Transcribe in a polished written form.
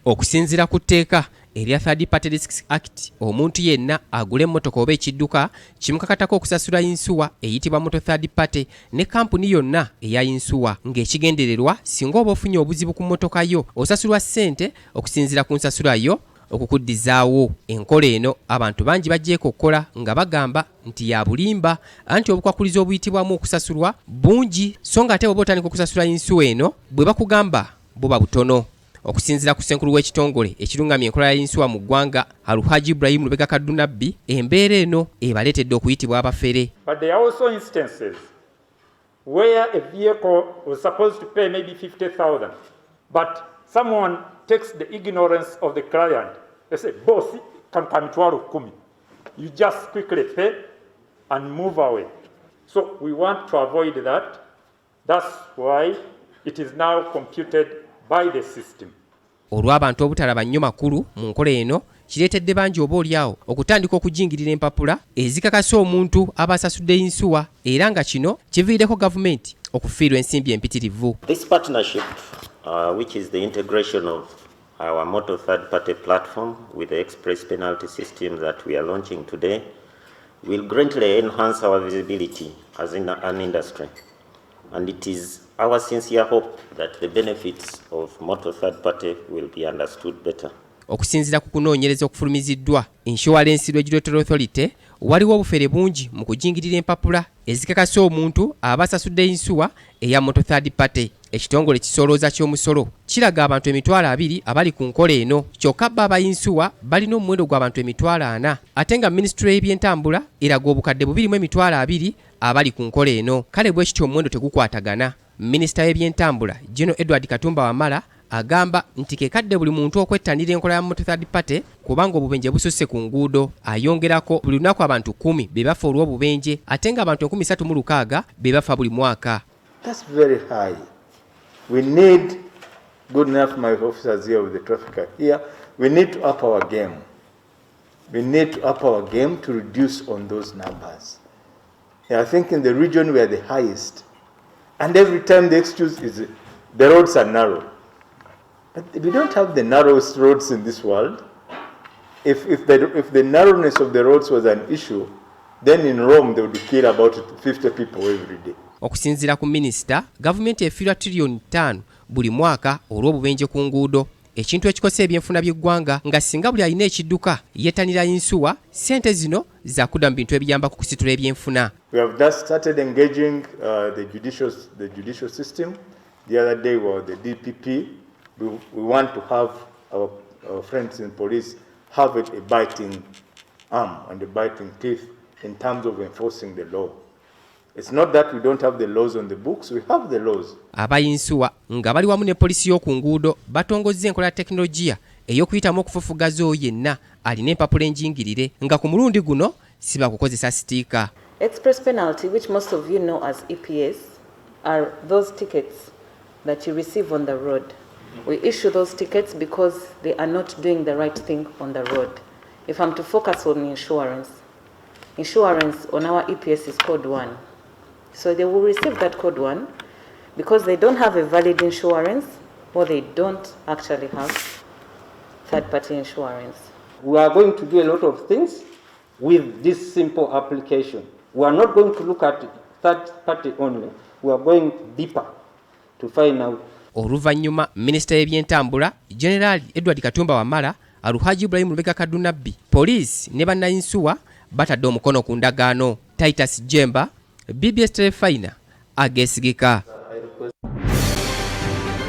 Okusinziira ku tteeka erya Third Party Risks Act, omuntu yenna agula emmotoka oba ekidduka kimukakatako okusasula yinsuwa eyitibwa Motor Third Party ne kampuni yonna eya yinsuwa, ng'ekigendererwa singa oba ofunye obuzibu ku mmotoka yo osasulwa ssente okusinziira ku nsasula yo okukuddizaawo. Enkola eno abantu bangi bagyekokkola nga bagamba nti ya bulimba, anti obukwakulizo obuyitibwamu okusasulwa bungi, so ng'ate bw'oba otandika okusasula yinsuwa eno bwe bakugamba buba butono. Okusinziira ku ssenkulu w'ekitongole ekirungamya enkola ya yinsuwa mu ggwanga, Alhaji Ibrahim Lubega Kaddunabbi, embeera eno ebaleetedde okuyitibwa abafere. But there are also instances where a vehicle was supposed to pay maybe 50,000, but someone takes the ignorance of the client. They say, "Boss, can 10,000." You just quickly pay and move away. So we want to avoid that. That's why it is now computed by the system. Olw'abantu obutalaba nnyo makulu mu nkola eno, kireetedde bangi oba oliawo okutandika okujingirira empapula ezikakasa omuntu aba asasudde yinsuwa, era nga kino kiviireko gavumenti okufiirwa ensimbi empitirivu. This partnership, which is the integration of our motor third party platform with the express penalty system that we are launching today, will greatly enhance our visibility as in an industry. And it is our sincere hope that the benefits of motor third party will be understood better. Okusinziira ku kunoonyereza okufulumiziddwa Insurance Regulatory Authority, waliwo obufere bungi mu kujingirira empapula ezikakasa omuntu aba asasudde yinsuwa eya motor third party. Ekitongole kisolooza ky'omusolo kiraga abantu 20,000 abali ku nkola eno, kyokka bo abayinsuwa balina omuwendo gw'abantu 40,000, ate nga minisitule y'ebyentambula eraga 220,000 abali ku nkola eno. Kale bwe kityo omuwendo tegukwatagana. Minisita w'ebyentambula General Edward Katumba Wamala agamba nti kekadde buli muntu okwettanira enkola ya motor third party kubanga obubenje bususse ku nguudo. Ayongerako buli lunaku abantu 10 be bafa olw'obubenje, ate ng'abantu 3,600 be bafa buli mwaka. That's very high. We need, good enough my officers here with the traffic are here, we need to up our game. We need to up our game to reduce on those numbers. Yeah, I think in the region we are the highest. And every time the excuse is the roads are narrow. But we don't have the narrowest roads in this world. If the narrowness of the roads was an issue, then in Rome they would kill about 50 people every day. Okusinziira ku minisita, gavumenti efiirwa tiriyoni 5 buli mwaka olw'obubenje ku nguudo, ekintu ekikosa ebyenfuna by'eggwanga, nga singa buli alina ekidduka yeetanira yinsuwa, ssente zino zakudda mu bintu ebiyamba ku kusitula ebyenfuna. We have just started engaging the judicial system. The other day we were the DPP. We want to have our friends in police have a biting arm and a biting teeth in terms of enforcing the law. It's not that we don't have the laws on the books, we have the laws. Abayinsuwa nga bali wamu ne poliisi y'oku nguudo batongozza enkola ya tekinologiya ey'okuyitamu okufufugaza oyo yenna alina empapula enjingirire, nga ku mulundi guno si bakukozesa sitiika. Express penalty, which most of you know as EPS, are those tickets that you receive on the road. We issue those tickets because they are not doing the right thing on the road. If I'm to focus on insurance, insurance on our EPS is code 1. So they will receive that code 1 because they don't have a valid insurance or they don't actually have third party insurance. We are going to do a lot of things with this simple application. We are not going to look at third party only. We are going deeper to find out. Oluvannyuma minisita y'ebyentambula General Edward Katumba Wamala, Alhaji Ibrahim Lubega Kadunabbi, poliisi ne bannayinsuwa batadde omukono ku ndagaano. Titus Jemba, BBS Terefayina ageesigika.